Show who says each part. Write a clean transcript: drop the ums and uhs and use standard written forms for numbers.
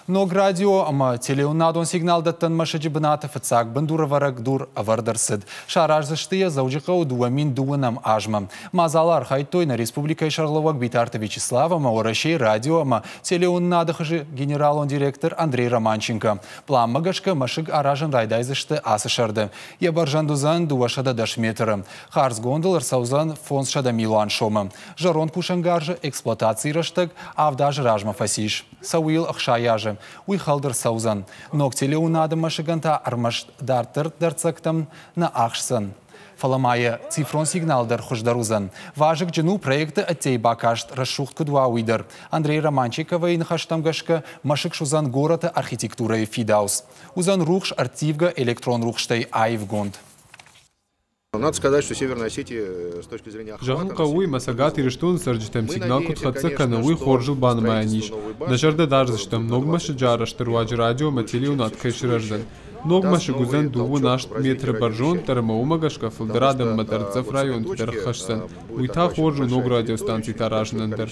Speaker 1: Ног радио ӕмӕ телеуынадон сигналдӕттӕн мӕсыджы бынаты фыццаг бындурӕвӕрӕг дур ӕвӕрд ӕрцыд. Сараздзысты йӕ Дзӕуджыхъӕуы 2002-ӕм азмӕ. Мадзалы архайдтой нӕ республикӕйы сӕргълӕууӕг Битарты Вячеслав ӕмӕ Уӕрӕсейы радио ӕмӕ телеуынынады хызы генералон директор Андрей Романченко. Пъланмӕ гӕсгӕ мӕсыг аразын райдайдзысты ацы сӕрды. Йӕ бӕрзӕнд уыдзӕн 210 метры. Хардзгондыл ӕрцӕудзӕн 500 милуан сомы. Зӕронд кусӕнгарзы эксплуатацийы рӕстӕг авд азы размӕ фӕцис. Цӕуы йыл 60 азы. Уый хӕлд ӕрцӕудзӕн. Ног телеуынады мӕсыгӕн та ӕрмӕст дарддӕр дӕрддзӕгтӕм нӕ ахсдзӕн. Фӕлӕ ма йӕ цифрон сигнал дӕр хуыздӕр уыдзӕн. Вазыгджын у проекты ӕддейы бакаст рӕсугъд куыд уа, уый дӕр. Андрей Романчиковайы ныхӕстӕм гӕсгӕ, мӕсыг суыдзӕн горӕты архитектурӕйы фидауц. Уыдзӕн рухс ӕрттивгӕ электрон рухстӕй аивгонд.
Speaker 2: Надо сказать, что Северная Осетия э, с точки зрения
Speaker 3: Зӕгъын хъӕуы уый, ӕмӕ Цӕгат Ирыстоны цӕрджытӕм сигнал куыд хӕццӕ кӕны, уый хорзыл банымайӕн ис. Нӕ зӕрдӕ дардзыстӕм, ног мӕсыджы арӕзты руаджы радио ӕмӕ телеуынад кӕй сырӕздзӕн. Ног мӕсыг уыдзӕн дыууын аст метры бӕрзонддӕр ӕмӕ уымӕ гӕсгӕ фылдӕр адӕммӕ дӕрддзӕф районты дӕр хӕсдзӕн. Уый та хорз у ног радиостанцитӕ аразынӕн дӕр.